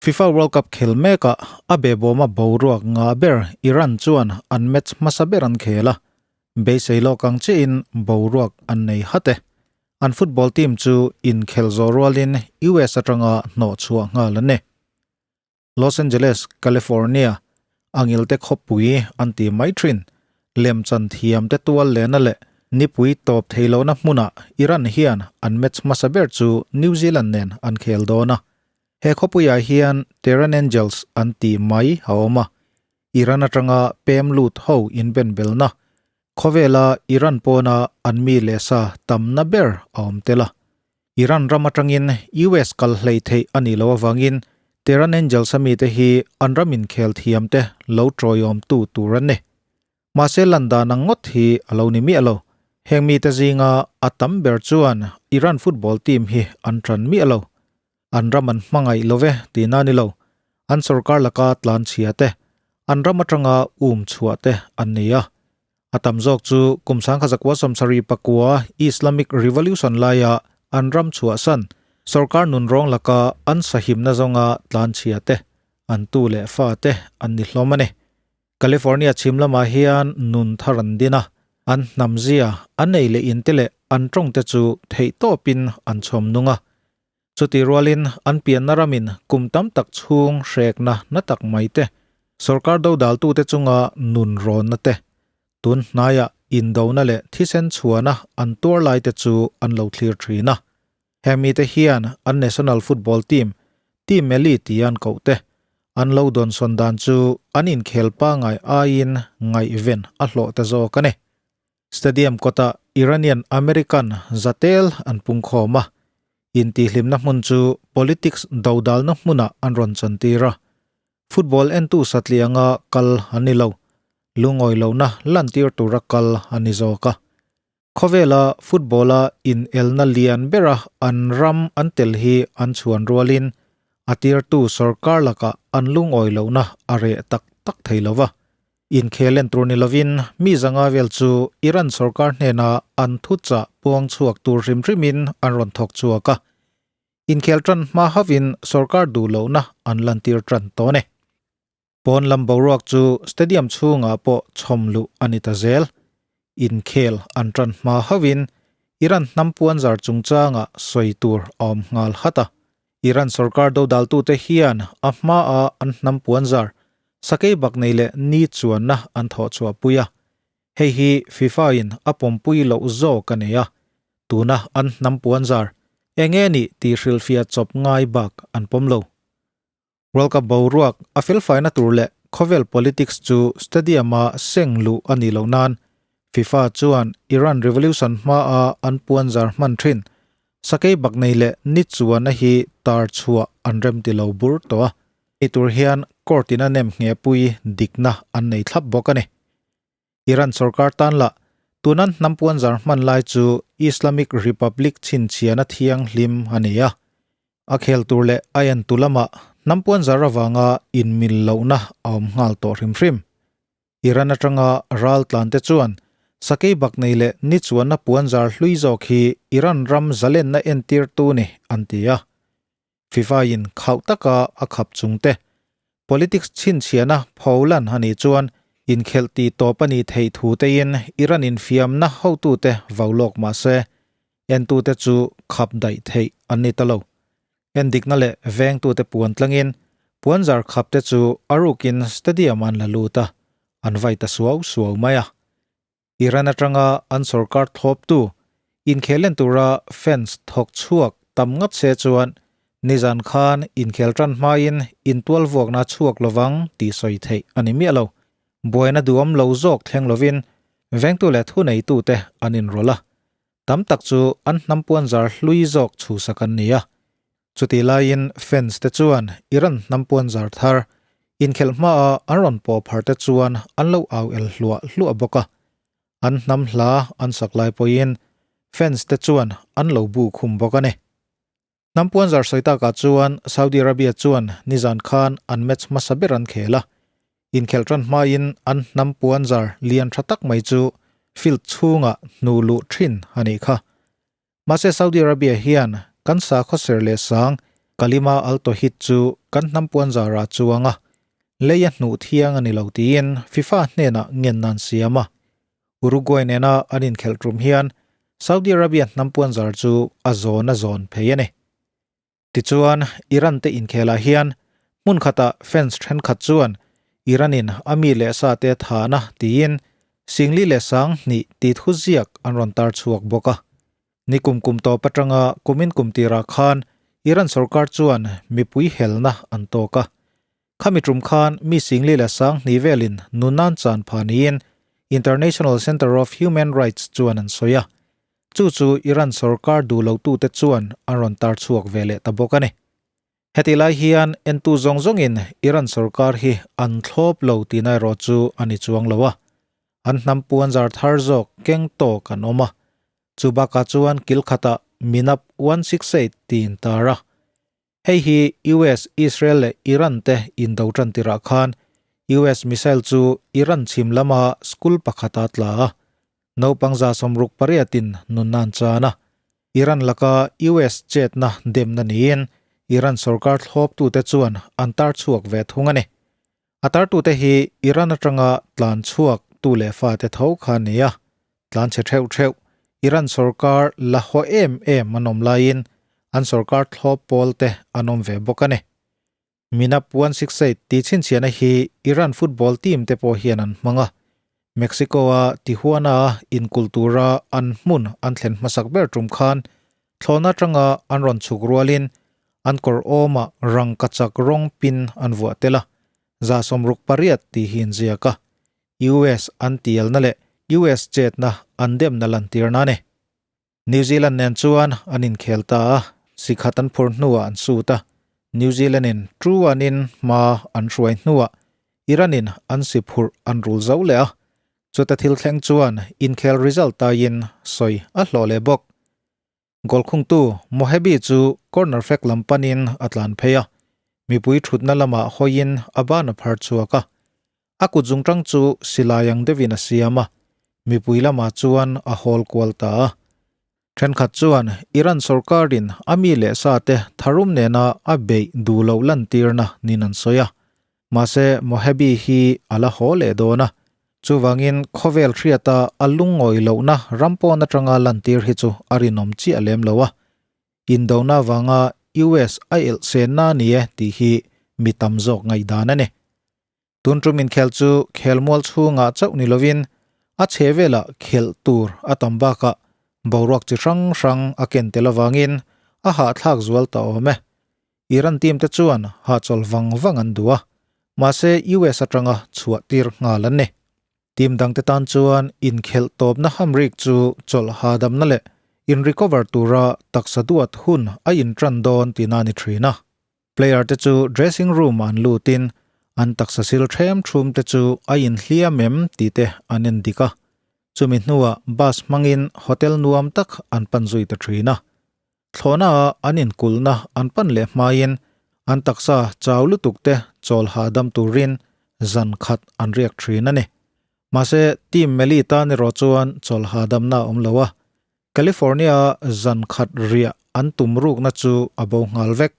FIFA World Cup khel mekah a behbawma boruak ngah ber Iran chuan an match hmasa ber an khel a, beisei lawk ang chiahin boruak an nei hat e. An football team chu inkhel zawh rualin US atanga hnawh chhuah nghal an ni. Los Angeles, California, angilte khawpui an ti mai thin. Lemchan thiamte tual lehna leh nipui tawp thei lohna hmunah Iran hian an match hmasa ber chu New Zealand nen an khel dawn a. He khawpuiah hian Tehran Angels an ti mai a awm a, Iran atanga pem lut ho inbenbelna khawvela Iran pawna an mi leh sa tamna ber a awm tel a. Iran ram atangin US kal hlei theih a nih loh avangin Tehran Angels a mite hi an ram inkhel thiamte lo tawiawmtu tur an ni. Mahse lan dan ang ngawt hi a lo ni miah lo. Heng mite zinga a tam ber chuan Iran football team hi an tan miah lo. An ram an hmangaih lo ve tihna a ni lo. An sorkar laka tlan chhia te, an ram atanga um chhuah te an ni a. A tam zawk chu kum 1979 Islamic Revolution laia an ram chhuahsan sorkar nunrawng laka an sahimna zawnga tlan chhia te, an tu leh fa te an ni hlawm a ni. California chhim lamah hian nun thar an din a, an hnamzia, an ei leh in te leh an tawng te chu theihtawpin an chhawm nung a. Chutih rualin an pianna ramin kum tam tak chhung hrekna na tak mai te, sorkar dodaltute chunga nun rawnna te, tun hnaiah indona leh thisen chhuana an tuar lai te chu an lo thlir thin a. Heng mite hian an national football team, Team Melli tia an koh te, an lo dawnsawn dan chu an inkhel pangngai aiin ngaihven a hlawh ta zawk a ni. Stadium kawtah Iranian American zatel an pungkhawm a, intihhlimna hmun chu politics dodalna hmunah an rawn chantir a. Football entu satlianga kal an ni lo, lungawi lohna lantir tura kal an ni zawk a. Khawvela football-a inelna lian bera an ram an tel hi an chhuan rualin a tirtu sorkar lakah an lungawi lohna a reh tak tak thei lo va. Inkhel en tur ni lovin mi zanga vel chu Iran sorkar hnena an thuchah puang chhuak tur hrim hrimin an rawn thawk chhuak a. Inkhel tan hma hauhin sorkar duh lohna an lantir tan tawh a ni. Pawn lam boruak chu stadium chhungah pawh chhawm luh a ni ta zel. Inkhel an tan hma hauhin Iran hnam puanzar chungchangah sawi tur a awm nghal hat a. Iran sorkar dodaltute hian a hmaa an hnam puanzar sakei bak nei leh ni chuanna an thawh chhuahpui a. Hei hi FIFA in a pawmpui loh zawk a nei a, tuna an hnam puanzar eng nge nih tih hrilhfiah chawp ngai bak an pawm lo. World Cup boruak a felfaina tur leh khawvel politics chu stadium-a seng luh a nih loh nan FIFA chuan Iran Revolution hmaa an puanzar hman thin sakei bak nei leh ni chuana hi tar chhuah an remti lo bur tawh a. Hei tur hian court-in a nem nghehpui dikna an nei thlap bawk a ni. Iran sorkar tan lah tunan hnam puanzar hman lai chu Islamic Republic chhinchhiahna thianghlim a ni a. A khel tur leh a entu lamah hnam puanzar avanga inmil lohna a awm nghal tawh hrim hrim. Iran atanga ral tlante chuan sakei bak nei leh ni chuanna puanzar hlui zawk hi Iran ram zalenna entirtu ni an ti a. FIFA-in khauh taka a khap chungte politics chhinchhiahna pholan a nih chuan inkhelh tih tawp a nih theih thu tein Iran infiamna hotute vau lawk mah se, entute chu khap daih theih an ni ta lo. Endikna leh vengtute puan tlangin puanzar khapte chu a rukin stadium an la lut a, an vai ta suau suau mai a. Iran atanga an sorkar thlawptu inkhel en tura fans thawk chhuak tam ngat se chuan nizan khan inkhel tan hmain intual vuakna chhuak lovang tih sawi theih a ni miah lo. Buaina duhawm lo zawk thleng lovin vengtu leh thuneitute an inrawlh a, tam tak chu an hnam puanzar hlui zawk chhuhsak an ni a. Chutih laiin fans te chuan Iran hnam puanzar thar inkhelh hmaa an rawn pawh phar te chuan an lo au el hluah hluah bawk a. An hnam hla an sak lai pawhin fans te chuan an lo bu khum bawk a ni. Hnam puanzar sawi takah chuan Saudi Arabia chuan nizan khan an match hmasa ber an khel a. Inkhelh tan hmain an hnam puanzar lian tha tak mai chu field chhungah hnuh luh thin a nih kha. Mahse Saudi Arabia hian kan sakhaw ser leh sang Kalima al-Tawhid chu kan hnam puanzar ah chuang a, lei a hnuh thiang a ni lo tiin FIFA hnenah ngenna an siam a. Uruguay nena an inkhelh tum hian Saudi Arabia hnam puanzar chu a zawn a zawn phei a ni. Tichuan, Iran te inkhelah hian hmun khatah fans thenkhat chuan Iran-in a mi leh sa te thahna tiin Singli leh Sanghnih tih thu ziak an rawn tar chhuak bawk a. Ni kum kum tawp atanga kumin kum tirah khan Iran sorkar chuan mipui helna an tawk a. Khami tum khan mi Singli leh Sanghnih velin nunan chan pha niin International Center of Human Rights chuan an sawi a. Chu chu Iran sorkar duh lotute chuan an rawn tar chhuak ve leh ta bawk a ni. Heti lai hian entu zawng zawngin Iran sorkar hi an thlawp lo tihna erawh chu a ni chuang lo a. An hnam puanzar thar zawk keng tawk an awm a. Chu bakah chuan kil khatah Minap 168 tiin tar a. Hei hi US, Israel leh Iran te indo tan tirah khan US missile chu Iran chhim lama school pakhata tla a, naupang 68 in nunna an chan a. Iran laka US chetna demna niin Iran sorkar thlawptute chuan an tar chhuak ve thung a ni. A tartute hi Iran atanga tlan chhuak tu leh fate tho kha a ni a, tlan chhe theuh theuh Iran sorkar la haw em em an awm laiin an sorkar thlawp pawl te an awm ve bawk a ni. Minap 168 tih chhinchhiahna hi Iran football team te pawh hian an hmang a, Mexico-a Tijuana-a inkulh tura an hmun an thlen hmasak ber tum khan thlawhna atanga an rawn chhuk rualin an kawr awmah rangkachak rawng pin an vuah tel a, 68 tih hi inziak a, US an tialna leh US chetna an demna lantirna a ni. New Zealand nen chuan an inkhel ta a, sikhat an phur hnuah an sut a, New Zealand-in Truan-in hma an hruai hnuah Iran-in an si phurh an rul zo leh a, chuta thil thleng chuan inkhel result aiin sawi a hlawh leh bawk. Goal khungtu Mohebi chu corner flag lam panin a tlan phei a, mipui thutna lamah hawiin a ban a phar chhuak a. A kut zungtang chu silai ang deuhin a siam a, mipui lamah chuan a hawl kual ta a. Thenkhat chuan Iran sorkarin a mi leh sa te tharum nena a beih duh loh lantirna niin an sawi a. Mahse, Mohebi hi a la haw leh dawn a, chuvangin khawvel hriata a lungngawi lohna ram pawn atanga lantir hi chu a rinawm chiah lem lo a. Indona avanga US a elh senna a ni e tih hi mi tam zawk ngaihdan a ni. Tun tum inkhel chu khelmual chhungah chauh ni lovin a chhe velah khelh tur a tam bakah boruak chi hrang hrang a ken tel avangin a hahthlak zual ta awm e. Iran team te chuan hahchawl vang vang an duh a, mahse US atanga chhuah tir nghal an ni. Team dangte tan chuan inkhelh tawpna hamrik chu chawlh hahdamna leh in recover tura taksa duat hun a intran dawn tihna a ni thin a. Player te chu dressing room ah an lutin an taksa sil threm thum te chu a inhliam em tih te an en dik a. Chumi hnuah bus hmangin hotel nuam tak an pan zui ta thin a. Thlawhna ah an inkulhna an pan leh hmaiin an taksa chau lutuk te chawl hahdam turin zan khat an riak thin a ni. Mahse, team Melli tan erawh chuan chawl hahdamna a awm lo a, California a zan khat riah an tum rukna chu a bo nghal vek.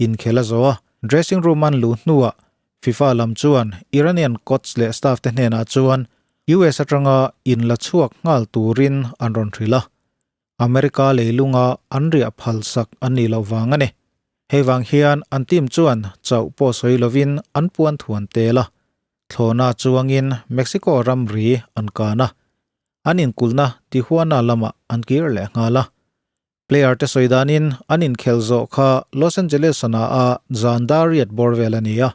Inkhel a zo a, dressing room an luh hnuah FIFA lam chuan Iranian coach leh staff te hnenah chuan US atanga inla chhuak nghal turin an rawn hrilh a. America leilunga an riah phal sak an nih loh vang a ni. Hei vang hian an team chuan chauh pawh sawi lovin an puan thuan tel a, thlawhna chuangin Mexico ramri an kan a, an inkulhna Tijuana lamah an kir leh nghal a. Player te sawi danin an inkhelh zawh kha Los Angeles a a zan dar riat bawr vel a ni a,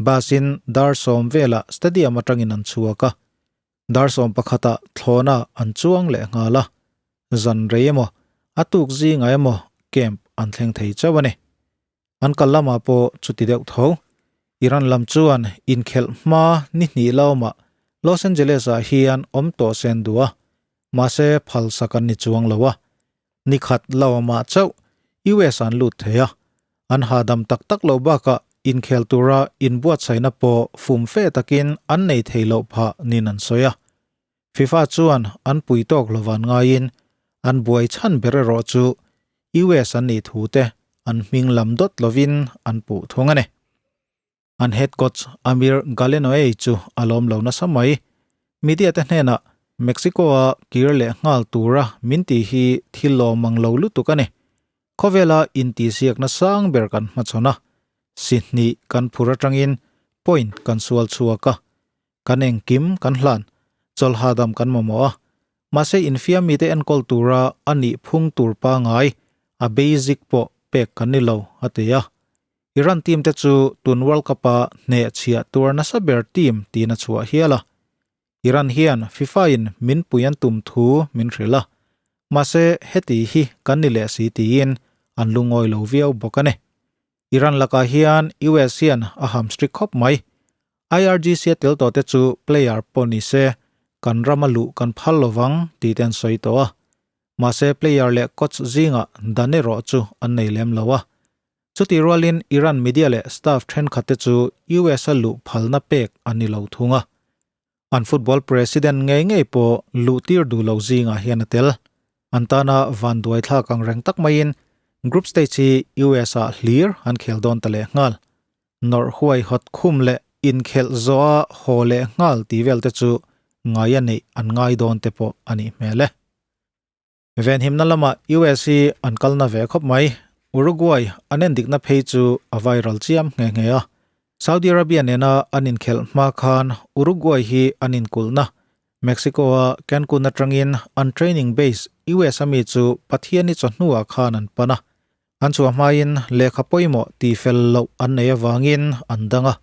bus in dar 10 velah stadium atangin an chhuak a, Dar 11 ah thlawhna an chuang leh nghal a, zan rei emaw, a tuk zingah emaw camp an thleng thei chauh a ni. An kal lamah pawh chuti deuh tho. Iran lam chuan inkhelh hma ni hnih laumah Los Angeles ah hian awm tawh sen duh a, mahse phalsak an ni chuang lo a. Ni khat laumah chauh US an lut thei a, an hahdam tak tak loh bakah inkhel tura inbuatsaihna pawh fum fe takin an nei thei loh phah niin an sawi a. FIFA chuan an pui tawk lo van ngaiin an buai chhan ber erawh chu US an nih thu te, an hming lam dawt lovin an puh thung a ni. An head coach Amir Ghalenoei chu a lawm lo nasa mai. Media te hnenah Mexico-a kir leh nghal tura min tih hi thil lawm ang lo lutuk a ni. Khawvela intihsiakna sang ber kan hmachhawn a, si hnih kan phur atangin point kan sual chhuak a, kan engkim kan hlan, chawlhadam kan mamawh a, mahse infiam mite enkawl tura a nih phung tur pangai a basic pawh pek kan ni lo, a ti a. Iran team te chu tun World Cup-a hnehchhiah tur nasa ber team tiin a chhuah hial a. Iran hian FIFA in min pui an tum thu min hrilh a, mahse heti hi kan ni leh si tiin an lungawi lo viau bawk a ni. Iran lakah hian US hian a ham strict khawp mai. IRGC a tel tawh te chu player pawh ni se kan rama luh kan phal lovang tih te an sawi tawh a. Mahse player leh coach zingah dan erawh chu an nei lem lo a. Chutih rualin Iran media leh staff thenkhat te chu US a luh phalna pek an ni lo thung a. An football president ngei ngei pawh luh tir duh lo zingah hian a tel. An tana vanduai thlak ang reng tak maiin group stage hi US ah hlir an khel dawn ta leh nghal. Nawrh huai hawt khum leh inkhelh zawha haw leh nghal tih vel te chu ngai a neih an ngai dawn te pawh a nih hmel e. Venhimna lamah US hi an kalna ve khawp mai. Uruguay an endikna phei chu a viral chiam nghe nghe a. Saudi Arabia nena an inkhelh hma khan Uruguay hi an inkulhna Mexico-a Cancun atangin an training base US ami chu Pathiani chawhnuah khan an pan a. An chhuah hmain lehkha pawimawh tihfel loh an nei avangin an dang a.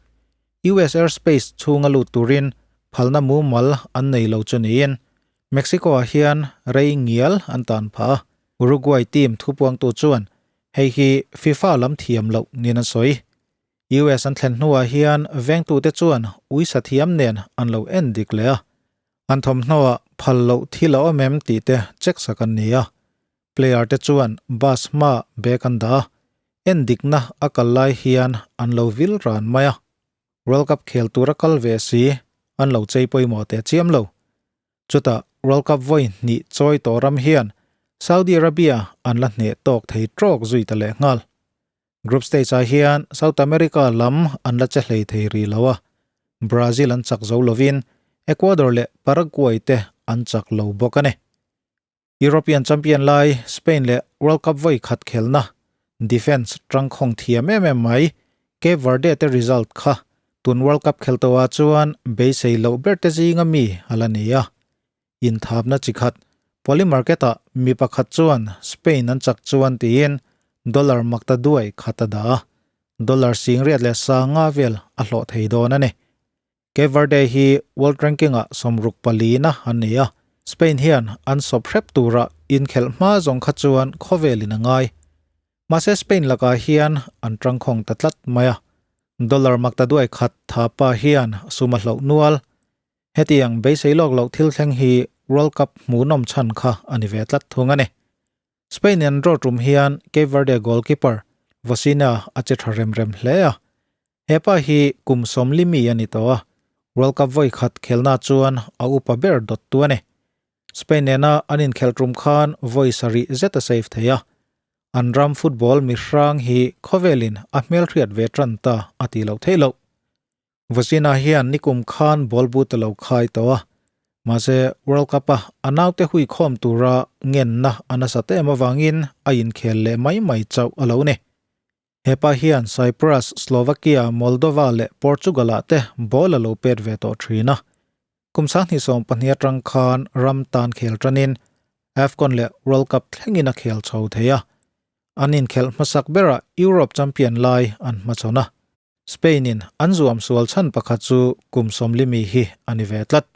US airspace chhunga lut turin phalna mumal an nei lo chu niin Mexico-ah hian rei ngial an tan phah a. Uruguay team thupuangtu chuan hei hi FIFA lam thiam loh niin an sawi. US an thlen hnuah hian vengtute chuan uisa thiam nen an lo en dik leh a. An thawmhnawah phal loh thil a awm em tih te check sak an ni a. Player te chuan bus hma bag an dah a, en dikna a kal lai hian an lo vil ran mai a. World Cup khel tura kal ve si an lo chei pawimawh teh chiam lo. Chutah World Cup vawi hnih chawi tawh ram hian Saudi Arabia an la hneh tawk thei trawk zui ta leh nghal. Group stage ah hian South America lam an la che hlei thei rih lo a, Brazil an chak zo lovin Ecuador leh Paraguay te an chak lo bawk a ni. European champion lai Spain leh World Cup vawi khat khelna defence tangkhawng thiam em em mai Cape Verde te result kha tun World Cup khel tawhah chuan beisei loh ber te zinga mi a la ni a. Inthapna chi khat Polymarket ah mi pakhat chuan Spain an chak chuan tiin dollar makta duai khat a dah a, dollar singriat leh sanga vel a hlawh thei dawn a ni. Cape Verde hi world ranking-ah 64 na an ni a, Spain hian an sawp hrep tura inkhelh hma zawng kha chuan khawvelin a ngai. Mahse Spain lakah hian an tangkhawng ta tlat mai a, dollar makta duai khat tha pa hian sum a hloh nual. Hetiang beisei lawk loh thil thleng hi World Cup hmuhnawm chhan kha a ni ve tlat thung a ni. Spain an draw tum hian Cape Verde goalkeeper Vosina a che tha rem rem hle a. Hepa hi kum 40 mi a ni tawh a, World Cup vawi khat khelna chuan a upa ber dawttu a ni. Spain nena an inkhelh tum khan vawi sarih zet a save thei a. An ram football mi hrang hi khawvelin a hmelhriat ve tan ta a tih loh theih loh. Vosina hian nikum khan ball boot a lo khai tawh a, mahse World Cup a a naute hui khawm tura ngenna a nasat em avangin a inkhel leh mai mai chauh a lo ni. Hepa hian Cyprus, Slovakia, Moldova leh Portugal ah te ball a lo pet ve tawh thin a. Kum 2012 atang khan ram tan khel tanin AFCON leh World Cup thlengin a khel chho thei a. An inkhelh hmasak berah Europe champion lai an hmachhawn a. Spain in an zuam sual chhan pakhat chu kum 40 mi hi a ni ve tlat.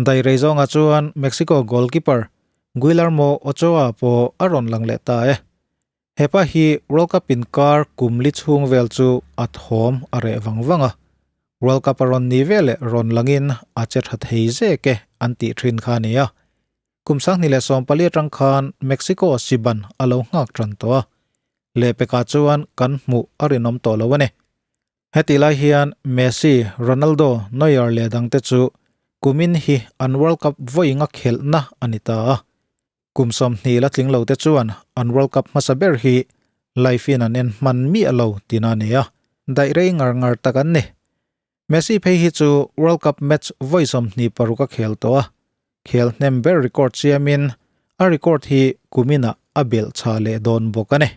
Dai rei zawnga chuan Mexico goalkeeper Guillermo Ochoa pawh a rawn lang leh ta e. Hepa hi World Cup in kar kum li chhung vel chu a thawm a reh vang vang a. World Cup a rawn ni ve leh rawn langin a che tha thei zek e an tih thin kha a ni a. Kum 2014 atang khan Mexico siban a lo nghak tan tawh a. Lehpekah chuan kan hmuh a rinawm tawh lo a ni. Heti lai hian Messi, Ronaldo, Neuer leh dangte chu kumin hi an World Cup vawiinga khelhna a ni ta a. Kum 20 la tling lo te chuan an World Cup hmasa ber hi Live in an en hman miah lo tina a ni a, daih rei ngar ngar tak an ni. Messi phei hi chu World Cup match vawi 26 a khel tawh a, khel hnem ber record siamin a record hi kuminah a belh chha leh dawn bawk a ni.